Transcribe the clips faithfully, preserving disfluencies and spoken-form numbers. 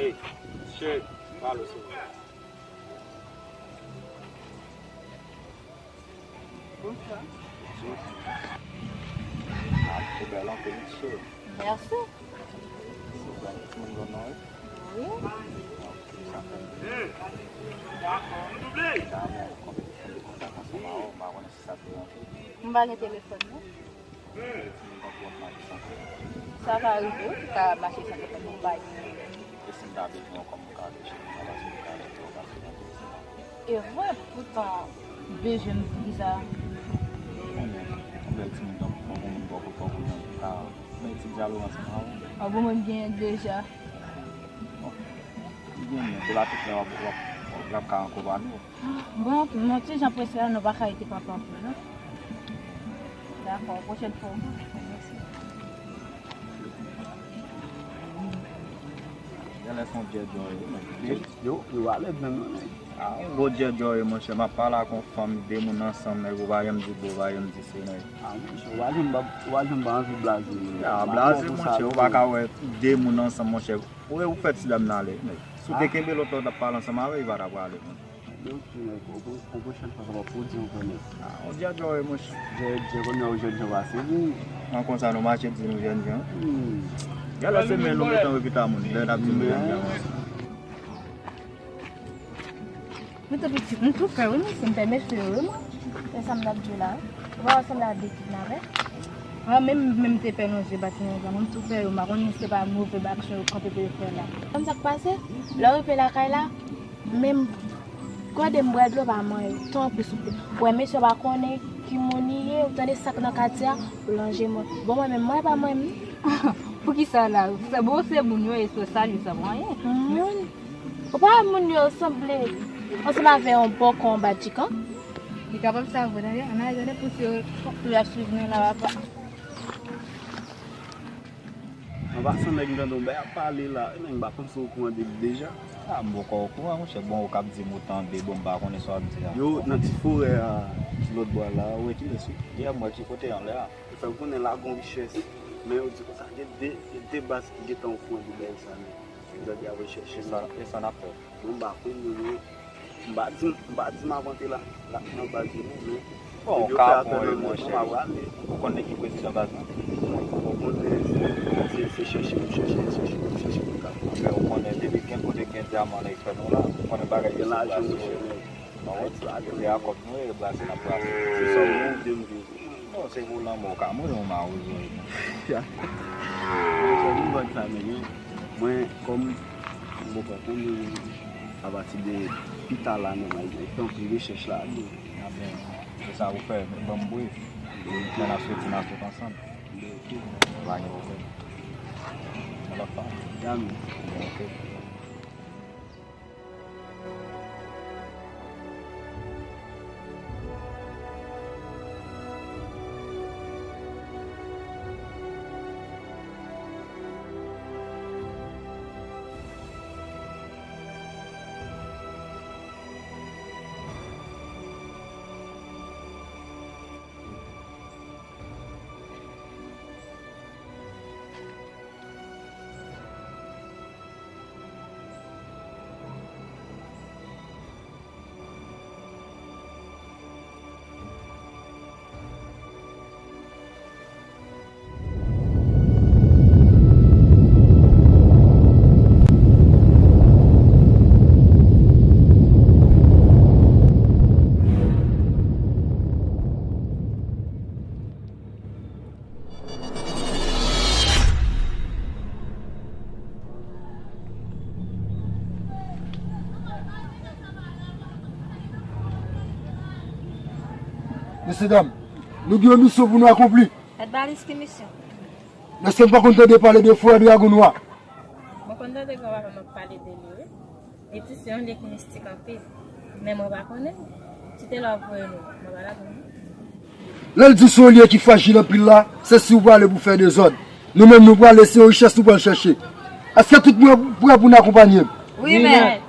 Shit, pale sou. Bonswa. Ah, ou bèl anpil, mesye. Mèsi. Ou bèl, timoun grann non, wi? Wi. Ok, sa fè. Damou, konbyen, konbyen kontak ansanm a ou, m pa konnen si sa te rantre. M pa gen telefòn, non. Sa ka rive wi, ou ka mache san telefòn, men ou pa gen. E si m ta bezwen w, kòman m ka reche? Kòman m ka reche? E vre, poutan, bezwen m pou kisa? Konnen, yon bèl timoun tankou w, yon moun bò kote w, ou ka fè ti dyalog ansanm avè l. An bon, mwen m genyen deja. Bon, li genyen, se la tout lè w ap, w ap, w ap, l ap ka akonpanye w. Bon, nan ti jan prese la, nou pa ka rete papa anpil, non. Dakò, pwochèn fwa. Mèsi. Genlè se yon djèdjò ye, men. Yo, yo, yo alèz menm, non, nèg. Ah, yon gwo djèdjò ye, monchè. M ap pale ak yon fanm, de moun ansanm, nèg, ou pa janm di bo, ou pa janm di se, nèg. Ah, monchè, ou pa janm ba, ou pa janm ba anvi blaze, non. Ah, blaze, monchè, ou pa ka wè de moun ansanm, monchè. Ou, ou fè ti dam nan ale, nèg. Si w te kenbe lòt la, w t ap pale ansanm avè l, li pa t ap prale, non. Ok, nèg, yon pwo-, yon pwochèn fwa, sa va pwodui ankò, nèg. Ah, on djèdjò, wi, monchè. Djè, djè, kounye a, ou jènjan pase, wi. An konsa, nou mache di nou jènjan. Hmm. Genlè se men nou metan wi ki ta moun, lè n ap di nou jènjan. Men. Mwen tou piti, m tou pè, wi, mesye, m pè mesye yo, wi, mwen. Se sa m t ap di w la, wi. Ou pa wè sanble a de kidnapè? An, menm, menm te pè nan je batiman, mwen, m tou pè yo, m pa konnen si se pa move aksyon yo kanpe pou yo fè la. Konn sa k pase? Lè w rive lakay la, menm gode m bwè dlo pa manyen, tanpri souple. Ou wè mesye pa konnen ki moun li ye, ou tande sa k nan katye a, ou lonje men w. Bon, mwen menm, mwen pa manyen m. Poukisa la? Sa, bon, se moun yo ye, se sa li sa manyen. Moun? Ou pa wè moun yo sanble ansanm avè yon bòkò anba djikan? Li kapab sa vre, tande. Ann ale gade pou si yo, pou y ap swiv nou la, papa. An pasan, nèg, m tande yon bagay ap pale la. Nèg, m pa konn si w okouran de li deja. Ah, m poko okouran, monchè. Bon, ou k ap di m ou tande, bon, m pa konnen sa w ap di a. Yo, nan ti forè a, ti lòt bò la, ou wè kilès wi? Yè, m wè ki kote anlè a. Yo fè m konnen la gon richès. Men yo di konsa, gen de, gen de baz ki gentan okouran de bagay sa, men. Yo di ap rechèche. E sa, e sa n ap fè? Mwen m pa konn yo, men m pa di, m pa di m avante la, la nan baz yo non, men. Bon, ou ka bon wi, monchè. Ou konnen ki prezidan baz lan? Ou konnen se, se chèche m chèche, chèche m chèche m ka. Men ou konnen depi gen kote gen dyaman nèg fè nou la. Ou konnen bagay yo se baz yo. Gen lajan, monchè, nèg. Non, se a kòb nou ye, brase n ap brase. Se sa w vle m viv. Non, se pou lanmò w ka mouri yon mawozo wi. Monchè, nou bann sa menm wi. Mwen, kòm m poko konn nou, apati de pita la, nòmal, tanpri rechèch la ale. Amen. Se sa ou fè, ban m bri. Lè n ap soti, n a sot ansanm. Ok. Pa gen pwoblèm. Yon lòt fwa. Amen. Ok. Mesye dam, nou gen yon misyon pou nou akonpli. Èdbalis, ki misyon? Èske n pa konn tande pale de frè Dragon Nwa? Mwen konn tande granpapa m ap pale de li, wi. Li di se yon lye ki mistik anpil. Men mwen pa konnen. Kite lè w voye nou. Mwen pa ladan. Lè l di se yon lye ki frajil anpil la, se si w prale pou fè dezòd. Nou menm nou prale, se yon richès nou pral chèche. Èske tout moun prè pou n akonpanye m? Wi, mèt.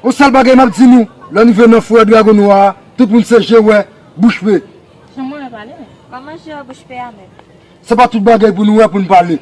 Yon sèl bagay m ap di nou, lè n rive nan forè Dragon Nwa a, tout moun se je wè, bouch pe. Jan mwen wè pale, mèt. Kòman je wè bouch pe a, mèt? Se pa tout bagay pou nou wè pou n pale.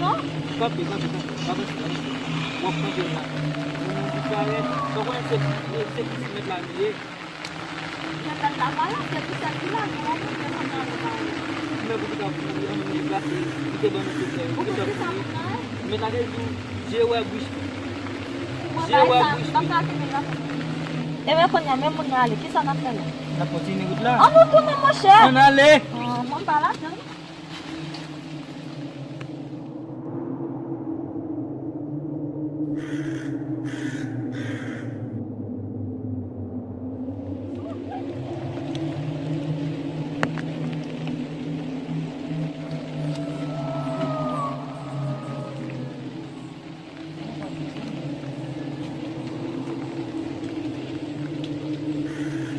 non. Kanpe, kanpe, kanpe. Pa kanpe, pa kanpe. W ap kanpe la. Moun disparèt. Sa w konnen se, se pitit mèt la li ye. Mèt la pa la, se pou sa ki la, nou wè mwen te konn nan nou pa wè. Men pou ki sa pou li, an nou deplase, li te ban nou sekrè. Pou ki sa pou li. Mèt la te di w, je wè bouch li. Je wè bouch li. Ebyen, kounye a, men moun nan ale, kisa n ap fè la? N ap kontinye wout la. An nou tounen, monchè. Ann ale. Ah, mwen pa ladan.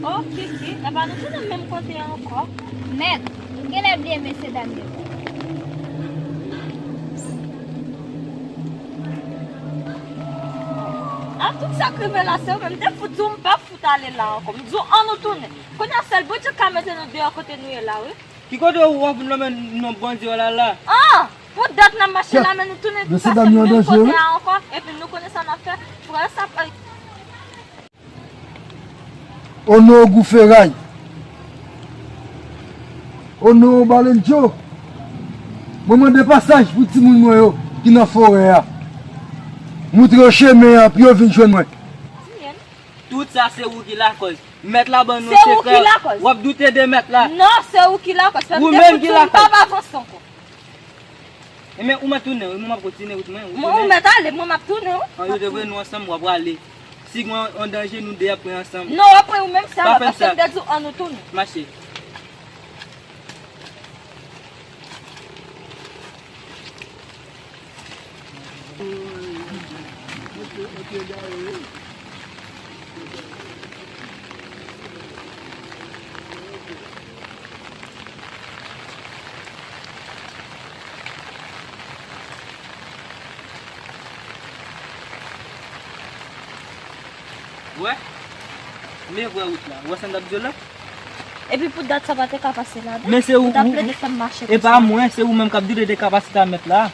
O Kiki, epa nou tounen menm kote a ankò. Mèt, nou genlè bliye mesye dam yo. A tout sa k rive la, se ou menm. M te fout di w m p ap fout ale la ankò. M di w an nou tounen. Kounye a, sèl Bondye k ka mete nou deyò kote nou ye la, wi. Ki kote w ap vin nonmen non Bondye w la la? Ah! Pou dat n ap mache la, men nou tounen, nou pa fè menm kote a ankò, epi nou konnen sa n ap fè. Frè, sa pa. Onorab Feray. Onorab Balenjo. Mwen mande pasaj pou timoun mwen yo ki nan forè a. Moutre yo chemen an pou yo vin jwenn mwen. Tout sa se ou ki lakòz. Mèt la ban nou sekrè. W ap doute de mèt la. Non, se ou ki lakòz. Ou menm ki lakòz. M p ap avanse ankò. Ebyen, ou mèt tounen, wi, mwen m ap kontinye wout mwen, ou tounen. Ou mèt ale, mwen m ap tounen, wi. An, yo te voye nou ansanm, w ap prale. Si gen yon danje, nou de ap pran ansanm. Non, w ap pran ou menm sèlman, paske m te di w an nou tounen. Mache. Wè? Men vrè wout la. Wè sa m t ap di w la? Epi pou dat sa pa te ka pase ladan. Men se ou, ou t ap plede fè m mache konsa. E pa mwen, se ou menm k ap doute de kapasite a mèt la.